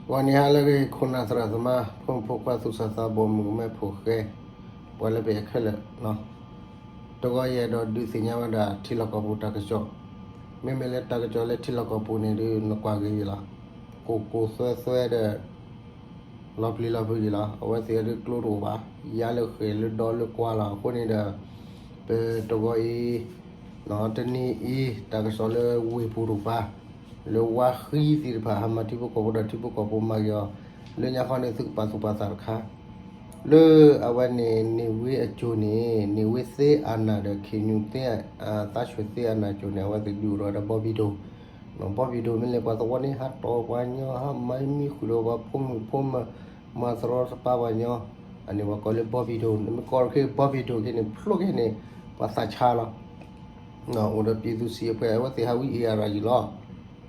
ဂီၤနံၤဟါလၢအဂ့ၤ ခိၣ်နၢ်သရၣ်သမါ ဖိမုၣ်ဖိခွါ သူၣ်စၢ်သးဘီၣ် မုၣ်ကမဲဖိဃဲ ပှၤလၢပအဲၣ်ခဲလၢာ်, တဂီၤယအဲၣ်ဒိးဒုးသ့ၣ်ညါဝဲဒၣ် ထံလီၢ်ကီၢ်ပူၤတၢ်ကစီၣ်, မ့မ့ၢ်လၢတၢ်ကစီၣ်လၢထံလီၢ်ကီၢ်ပူၤန့ၣ်ဒီး နကွၢ်ဂ့ၤယံၤလီၤ, ကိၢ်ကိၢ်သွဲသွဲဒီး လီၤပျံၤလီၤဖုးယံၤလီၤ, အဝဲသ့ၣ်အဒုးကျိတအိၣ်ဘၣ်, ယါလၢဃဲၣ်လၢဒီလၢကွါလီၤ, အဃိန့ၣ်ဒီး ပတဂီၤအံၤ တနံၤအံၤ တၢ်ကစီၣ်လၢဝ့ၢ်ပူၤတကပၤ လၢဝါဃံသ့ၣ်တဖၣ် ဟးမၤထံဖိကီၢ်ဖိဒီးထံဖိကီၢ်ဖိမၤက့ၤအီၤ, လၢညါခီန့ၣ် သုကပာ်သူၣ်ပာ်သးတခါ, လၢအဝဲန့ၣ် နေဝင်းအကြိုန့ၣ် နေဝင်းသ့အာဏာဒီး ခင်ညွန့်သ့ အသးဆွေသ့အာဏာကြိုန့ၣ် အဝဲသ့ၣ်ဒုးအိၣ်ထီၣ်ဝဲဒၣ်ဘီဘံၣ်ဒိၣ်, ဘီဘံၣ်ဒိၣ်မ့ၢ်လဲၤပှၤသဝီန့ၣ် ဟးတီၢ်ပှၤညီ ဟးမၤမံဃုာ်ဒီးပှၤဖိမုၣ်ဖိမး မၤသရီသပါပှၤညီ, အန့ၣ်ပှၤကိးလၢဘီဘံၣ်ဒိၣ်, နမ့ၢ်ကိးတခီဘီဘံၣ်ဒိၣ်က့န့ၣ် ဖျိက့န့ၣ် ပှၤသးဆါလီၤ. အိၣ်ဒီးပြည်သူ့စစ်အဖွဲ့ အဝဲသ့ၣ်ဟးဝံအ့ၣ်အရၤယံၤလီၤ.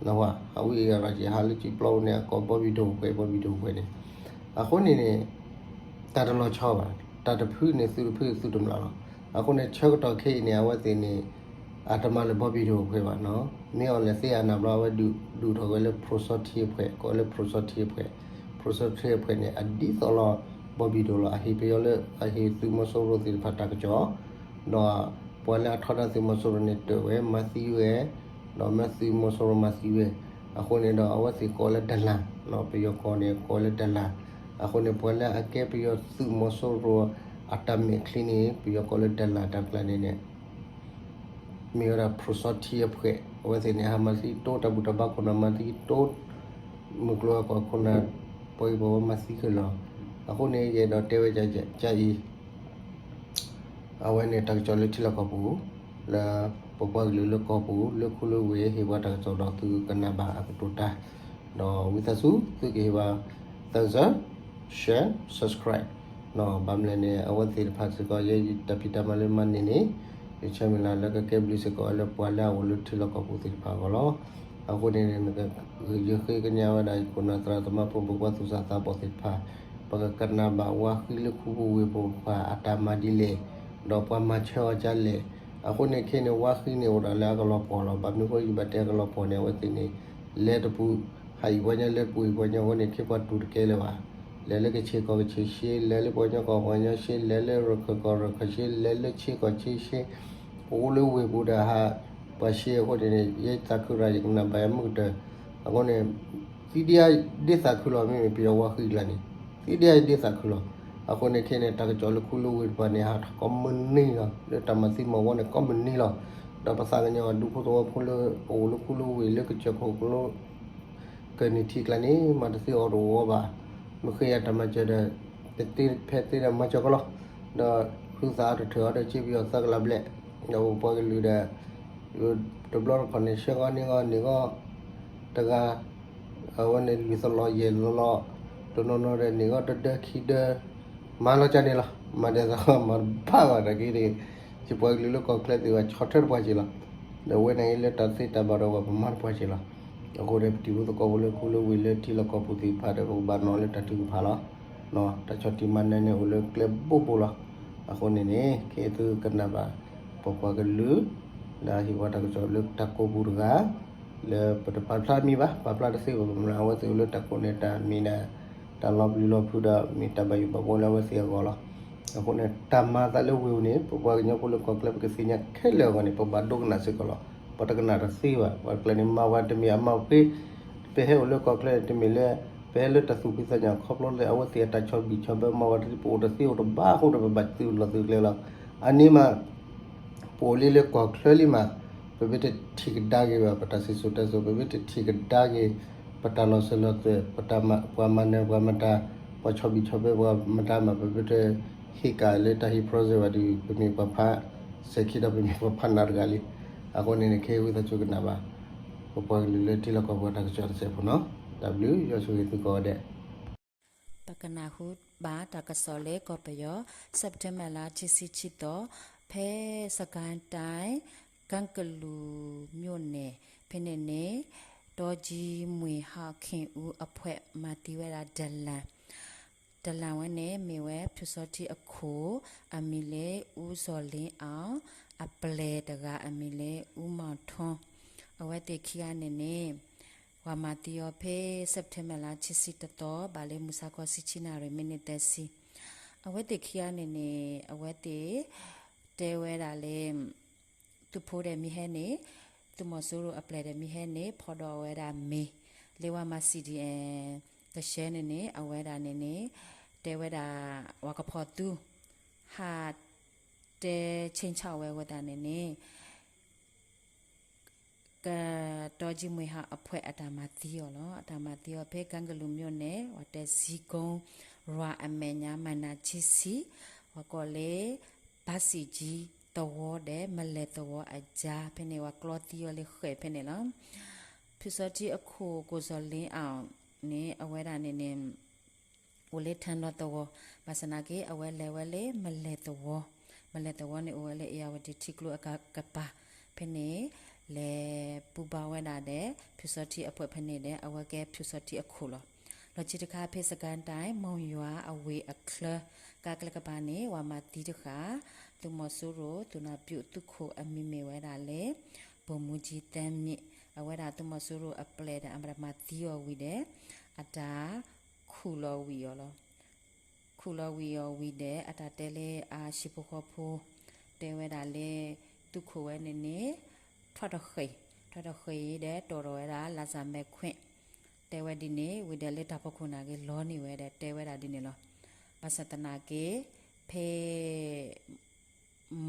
ဟးဝံအ့ၣ်အရၤယံၤ ဟးလၢကံပျီန့ၣ် အကိးဘီဘံၣ်ဒိၣ်အဖွဲ့ ဘီဘံၣ်ဒိၣ်အဖွဲ့န့ၣ်, အဃိန့ၣ်န့ၣ် တၢ်တလီၤဆီဘၣ်, တၢ်တဖုန့ၣ် သုတဖုသုတမျၢ်လီၤ. အဃိန့ၣ် ဆၢကတီၢ်ခဲအံၤန့ၣ် အဝဲသ့ၣ်န့ၣ် အတမၤလၢၤဘီဘံၣ်ဒိၣ်အဖွဲ့ဘၣ်နီၤ, မ့ၢ်အီၤလဲၤသ့အနၢ်ဘျီ အဝဲဒုးအိၣ်ထီၣ်ဝဲလၢ ဖြိုစောထီးအဖွဲ့ ကိးလၢ ဖြိုစောထီးအဖွဲ့, ဖြိုစောထီးအဖွဲ့န့ၣ် အဒ်သိးလီၤ ဘီဘံၣ်ဒိၣ်လီၤ, အဟ့ၣ်ပယီၤလၢ အဟ့ၣ်သုးမီၤစိရိၤသ့ၣ်တဖၣ်တၢ်ကစီၣ်, ဒီးပှၤလၢအထီဒါသုးမီၤစိရိၤန့ၣ် တၢၢ်ဝဲမၤသံဝဲ, ဒီးမ့ၢ်သုးမီၤစိရိၤမၤသံဝဲ, အဃိန့ၣ်ဒီး အဝဲသ့ၣ်ကိးလၢ ဒလန်, ပယီၤကီၢ်န့ၣ် ကိးလၢ ဒလန်, အဃိန့ၣ် ပှၤလၢအကဲပယီၤသုးမီၤစိရိၤ အတၢ်မဲာ်ချံန့ၣ် ပယီၤကိးလၢ ဒလန် တၢ်ကျါန့ၣ်န့ၣ် မ့ၢ်ဝဲဒၣ် ဖြိုစောထီးအဖွဲ့ အဝဲသ့ၣ်န့ၣ် ဟးမၤသံတိ တၢ်ဘူၣ်တၢ်ဘါခိၣ်နၢ်မၤသံတိ, မုၢ်ကျိၤဝဲၤကွာ်ခိၣ်နၢ် ပှၤဂ့ၢ်ပှၤဝီမၤသံခဲလၢာ်လီၤ. အဃိန့ၣ် ယအဲၣ်ဒိးတဲဝဲဒ်အံၤ, အဝဲန့ၣ်တၢ်ကစီၣ်လၢထံလီၢ်ကီၢ်ပူၤ, လၢပပှၤကလုာ်လၢကီၢ်ပူၤ လၢခူလၢဝ့ၢ် ဟ့ၣ်ပှၤတၢ်ကစီၣ်ဒီးသုကနၣ်ဘၣ်အကတိၤတၢ်, ဒီးဝံသးစူၤ သုကဟ့ၣ်ပှၤ thumbs up, share, subscribe ဘၣ်မနုၤလဲၣ်န့ၣ် အဝဲသ့ၣ်တဖၣ်စ့ၢ်ကီး ယတၢ်ဖံးတၢ်မၤလၢမၤန့ၢ်န့ၣ် ယဆၢမုၢ်လၢ်လၢကကဲဘျုးစ့ၢ်ကီး လၢပှၤလၢအအိၣ်လၢထံလီၢ်ကီၢ်ပူၤသ့ၣ်တဖၣ်အဂီၢ်လီၤ. အဃိန့ၣ် ယဃ့ကညးဝဲဒၣ် ယခိၣ်နၢ်သရၣ်သမါ ဖိမုၣ်ဖိခွါ သူၣ်စၢ်သးဘီၣ်သ့ၣ်တဖၣ်, ပကကနၣ်ဘၣ်ဝါဃံလၢခူပူၤဝ့ၢ်ပူၤတဖၣ် အတၢ်မၤဒ်လဲၣ်, ဒီးပှၤမၤဆၢအီၤဒ်လဲၣ်. အဃိန့ၣ်ခဲအံၤန့ၣ် ဝါဃံန့ၣ်အိၣ်ဒၣ်လၢအကလီၤပှီၢ်လီၤ. ဘၣ်မနုၤအဃိယဘၣ်တဲအကလီၤပှီၢ်န့ၣ် အဝဲသ့ၣ်န့ၣ် လဲၤတပူၤ ဟးအံၣ်ပှၤညီ လဲၤတပူၤအံၣ်ပှၤညီအဃိန့ၣ် ခဲပှၤတူၢ်တကဲလၢၤဘၣ်. လဲၤလၢကခ့ၣ်ကီၢ်ကခ့ၣ်ရှ့, လဲၤလၢပှၤကညီကီၢ်ပှၤကညီရှ့, လဲၤလၢရခၢၣ်ကီၢ်ရခၢၣ်ရှ့, လဲၤလၢခ့ၣ်ကီၢ်ခ့ၣ်ရှ့, အိၣ်လၢဝ့ၢ်ပူၤဒီးဟးပှၤရှ့အဃိန့ၣ်န့ၣ် ယသးခုရၣ် ယကနၣ်ဘၣ်ယမုၢ်ကတၢၢ်, အဃိန့ၣ် သံဒံးအါဒ့သးခုလီၤ. မ့မ့ၢ်ပယီၤဝါဃံကျါန့ၣ် သံဒံးအါဒ့သးခုလီၤ. အဃိန့ၣ်ခဲအံၤန့ၣ် တၢ်ကစီၣ်လၢခူလၢဝ့ၢ်တဖၣ်န့ၣ် ဟးထီၣ်ကိးမုၢ်နံၤလီၤ. လၢတၢ်မၤသံမၤဝီန့ၣ် ကိးမုၢ်နံၤလီၤ. ဒီးပသးကညီၤဒူဖိသဝီဖိလၢအိၣ်လၢခူလၢဝ့ၢ်လၢကစၢၢ်ခိၣ်ကျိ ကၢၢ်နံၣ်ထံးကျါန့ၣ် မၤတသ့အီၤတအိၣ်အီၤဘၣ်. မ့ၢ်ဃ့ယၤတၢ်မၤစၢၤဒီး တသ့ဖဲသ့ဒီးမၤစၢၤကီးလီၤ. ဒီးဃုသးအီၤတထၢၣ်အီၤဒီး က့ပယီၤသးကလးဘျဲၣ်, ဒီးပပှၤကလုာ်ဒီး တဘျီတခီၣ်န့ၣ် ဆၢဂီၤန့ၢ်ဂီၤန့ၢ်ဂီၤတဂၤ, အဝဲန့ၣ်လွံၢ်သလီၤယဲၢ်သလီၤ, တနီၤနီၤဒီးန့ၢ်ဂီၤတဒၢခံဒၢ, မၤလီၤကၢ်န့ၣ်လီၤ. မၤဒ်သိးမၤတဘၣ်ဘၣ်တၢ်က့ၤန့ၣ် ယပှၤကလုာ်လၢကီၢ်ချၢသ့ၣ်တဖၣ် ဆီၣ်ထွဲတပှၢ်က့ၤလီၤ. ဒီးဝဲန့ၣ်အံၤလၢတၢ်သ့တၢ်ဘၣ်ဒီး ပမၤတပှၢ်က့ၤလီၤ. အဃိန့ၣ် ပတံၤဖိသကိးဖိလၢခူလၢဝ့ၢ်လၢထံလီၢ်ကီၢ်ပူၤသ့ၣ်တဖၣ်ဒီး ပကဘၣ်နီၤလၢတၢ်ထုကဖၣ်လီၤ. တၢ်ဆီၣ်တံၢ်မၤနၢၤန့ၣ်အိၣ်လၢကျဲဘိဘိလီၤ. အဃိန့ၣ်န့ၣ် ခဲအံၤသုကနၣ်ဘၣ် ပပှၤကလုာ် လၢအဟ့ၣ်ပှၤတၢ်ကစီၣ်လၢတၢ်ကိးပူၤတဂၤ လၢပတပာ်ဖျါမံၤဘၣ်, ပာ်ဖျါတသ့ဘၣ်. ဘၣ်မနုၤအဝဲသ့ၣ်အိၣ်လၢတၢ်ကိးန့ၣ် တၢ်မ့ၢ်ဒၣ် တၢ်လီၤပျံၤလီၤဖုးဒီး မ့ၢ်တၢ်ဘၣ်ယိၣ်ဘၣ်ဘှီလၢအဝဲသ့ၣ်အဂီၢ်လီၤ. အဃိန့ၣ် တၢ်မၤအသးလၢဝ့ၢ်ပူၤန့ၣ် ပပှၤကညီဖိလၢကီၢ်ချၢ ပကသ့ၣ်ညါခဲလၢာ်အဂီၢ်န့ၣ် ပဘၣ်ဒိကနၣ်စ့ၢ်ကီးလီၤ. ပတကနၣ်တသ့ဘၣ်. ပှၤတကျါန့ၣ် မၤပှၤတမ့ၢ်အမၤဖှ့, ပဟဲအိၣ်လၢကီၢ်ချၢန့ၣ် တမ့ၢ်လၢ ပဟဲလၢတၢ်သူၣ်ဖှံသးညီ ခီဖျိလၢအဝဲသ့ၣ်အတၢ်ဆီၣ်ဘံၣ်ဆီၣ်ဘၢ မၤပှၤတသ့ ပအိၣ်တသ့အိၣ်တဘၣ်အဃိဒီး ပဘၣ်သုးလီၢ်သုးကျဲလီၤ. အန့ၣ်မး ပအိၣ်လံလၢကီၢ်ချၢလံမး, ပမ့ၢ်တထံၣ်ကဒါက့ၤဘၣ် ပတၢ်စံၣ်စိၤတဲစိၤ, ပမ့ၢ်တထံၣ်ကဒါက့ၤ ပတၢ်လီၤစၢၤလီၤသွဲၣ်, ပတၢ်မၤ ပှၤမၤနၢၤပှၤမတၤ, ပှၤဆီၣ်ဘံၣ်ဆီၣ်ဘၢပှၤမတၤမး, ပမ့ၢ်တဟ့ၣ်ကၣ်လၢတၢ်ဟ့ၣ် project ဘၣ်ဒီး ပမ့ၢ်ပှၤဖးစဲၤခံဒီး ပမ့ၢ်ပှၤဖးနးတဂၤလံ. အဃိန့ၣ်န့ၣ် ခဲအံၤဝံသးစူၤကနၣ်ဘၣ် ပပှၤကလုာ်လၢထံလီၢ်ကီၢ်ပူၤတၢ်ကစီၣ်တစဲးဖိနီၤ. တၢ်ဘျုး ယွၤဆိၣ်ဂ့ၤသုကိးဂၤဒဲး. ပကနၢ်ဟူဘၣ်တၢ်ကစီၣ်လၢကီၢ်ပယီၤ September လါ ခံဆံခံသီ, ဖဲ စစ်ကိုင်းတိုင်း ကန့်ဘလူမြို့နယ် ဖဲန့ၣ်န့ၣ် တောကြီးမြှောက် ခင်ဦးအဖွဲ့ မၤသံဝဲဒၣ် ဒလန်, ဒလန်ဝဲန့ၣ် မ့ၢ်ဝဲ ဖြူစောထီးအခိၣ်, အမံၤလၢ ဦးဇော်လင်းအောင်, အပျဲၢ်တဂၤ အမံၤလၢ ဦးမောင်ထွန်း, အဝဲသ့ၣ်ခံဂၤန့ၣ်န့ၣ် ပှၤမၤသံအီၤဖဲ September လါ ခံဆံတသီ ဘၣ်လၢမုၢ်ဆါခီ ဆံဆံနၣ်ရံၣ် မံးနံးသၢဆံ. အဝဲသ့ၣ်ခံဂၤန့ၣ်န့ၣ် အဝဲသ့ၣ် တဲဝဲဒၣ်လၢ သုးဖိဒီးမ့ၢ်ဟဲန့ၣ် သုးမီၤစိရိၤအပျဲၢ်ဒီးမ့ၢ်ဟဲန့ၣ် ဖီၣ်ဒီးဝဲဒၣ်မ့ၤ လၢပှၤမၤ C D M တဆဲန့ၣ်န့ၣ် အဝဲဒၣ်န့ၣ်န့ၣ် တဲဝဲဒၣ် ပှၤကဖီၣ်သု ဟးတဲ ဆ့ၣ်ဆီၣ်ဝဲအဃိသတးန့ၣ်န့ၣ် ကတီကံမွဲဟး အဖွဲ့ အတၢ်မၤသံအီၤလီၤ. အတၢ်မၤသံအီၤဖဲ ကၢကလူး မြို့နယ် ဝဲတဲ ဇီးကုန်း ရွာအမဲာ်ညါ မိုင် နၢဆံဆံ ပှၤကိးလၢ ဘၣ်စံၣ်ကၠံသဝီဒီး မလဲၣ်သဝီအကြား ဖဲန့ၣ် ပှၤကျီသံအီၤလၢဃဲၣ်ဖဲန့ၣ်လီၤ. ဖုစီထံအခိၣ် ကိၣ်စီၤလ့အီၤန့ၣ် အဝဲဒၣ်န့ၣ်န့ၣ် အိၣ်လၢထၢၣ်နီၤသဝီ ဘၣ်ဆၣ်သနာ်က့ အဝဲလဲၤဝဲလၢမလဲၣ်သဝီ, မလဲၣ်သဝီန့ၣ် အိၣ်ဝဲလၢ အ့ၣ်ယၣ်ဝတံၣ်ထံကျိအကပၤ ဖဲန့ၣ် လဲၤပူၤဘၣ်ဝဲဒၣ်ဒီး ဖုစီထံအဖှဲးဖဲန့ၣ်ဒီး အဝဲကဲဖုစီထံအခိၣ်လီၤ. လီၢ်ခံတခါ ဖဲစကဲတၢ် မုံရွာအဝ့ၢ်အချၢ ကါကျဲကပၤန့ၣ် ပှၤမၤသံတဃၣ် သုးမီၤစိရိၤ သုးနၢ်ပၠုၣ်သုးခိၣ်အမံၤမ့ၢ်ဝဲဒၣ်လၢ ဗိုလ်မှူးကြီးသန်းမြင့် အဝဲဒၣ်သုးမီၤစိရိၤအပျဲၢ်ဒီး အမၤသံအီၤဝံၤဒီး အတၢ် ခူၣ်လီၤဝံၤအီၤလီၤ. ခူၣ်လီၤဝံၤအီၤဝံၤဒီး အတၢ်တဲလၢအဟံၣ်ဖိဃီဖိ တဲဝဲဒၣ်လၢ သုးခိၣ်ဝဲန့ၣ်န့ၣ် ထီၣ်တဃ့ၢ်, ထီၣ်တဃ့ၢ်ဒီး တီၣ်ထီၣ်ဝဲဒၣ် လါစၢ်မဲခွင့် တဲဝဲဒ်န့ၣ် ဝံၤဒီးလၢတၢ်ဖီခိၣ်နာ်က့ လီၤန့ၢ်ဝဲဒီး တဲဝဲဒၣ်ဒ်န့ၣ်လီၤ. ဘၣ်ဆၣ်သနာ်က့ ဖဲ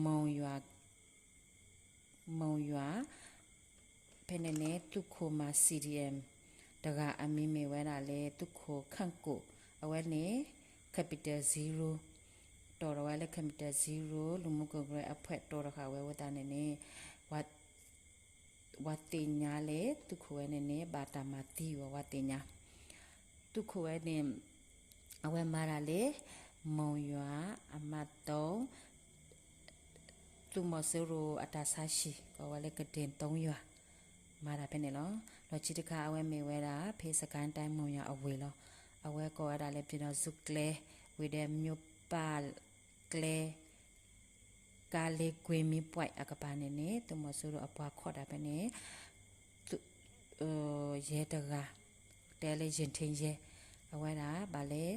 မုံရွာ မုံရွာ ဖဲန့ၣ်န့ၣ် သုးခိၣ်မၤ C D M တဂၤအမံၤမ့ၢ်ဝဲဒၣ်လၢ သုးခိၣ်ခန့်ကို အဝဲန့ၣ် capital zero တီၣ်ထီၣ်ဝဲလၢ capital zero လူမှုကွန်ရက်အဖွဲ့ တီၣ်ထီၣ်ဃာ်ဝဲအဃိသတးန့ၣ်န့ၣ် ပှၤသ့ၣ်ညါလၢ သုးခိၣ်ဝဲန့ၣ်န့ၣ် ဘၣ်တၢ်မၤသံအီၤ ပှၤသ့ၣ်ညါ သုးခိၣ်ဝဲန့ၣ် အဝဲမၤတၢ်လၢ မုံရွာ အမှတ်သုံး သုးမီၤစိရိၤအတၢ်ဆါဟံၣ် ကိးဝဲလၢ ကဒ့ၣ်သုံးရွာ မၤတၢ်ဖဲန့ၣ်လီၤ. လီၢ်ခံတခါ အဝဲမ့ၢ်ဝဲဒၣ် ဖဲစကဲတၢ် မုံရွာအဝ့ၢ်လီၤ. အဝဲကိးဝဲဒၣ်လၢ ပြည်ထောင်စုကျဲ ဝံၤဒီး မြို့ပတ်ကျဲ ကါလ့ကွ့မံပွဲးအကပၤန့ၣ်န့ၣ် သုးမီၤစိရိၤအပှၤခိးတၢ်ဖဲန့ၣ် သုး ရဲတဂၤ တဲလၢ ယာဉ်ထိန်းရဲ အဝဲဒၣ်ဘၣ်လၢ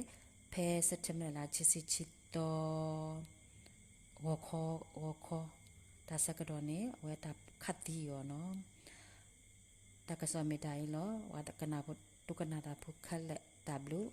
ဖဲ September လါ ခံဆံခံသီ ဂီၤခီ ဂီၤခီ တၢ်ဆၢကတီၢ်န့ၣ် အဝဲတၢ်ခးသံအီၤနီၤ. တၢ်ကစီၣ်မ့ၢ်တၢ်အံၤလီၤ. ပှၤကနၣ်ဖိ ဒိကနၣ်တၢ်ဖိခဲလၢာ် တၢ်ဘျုး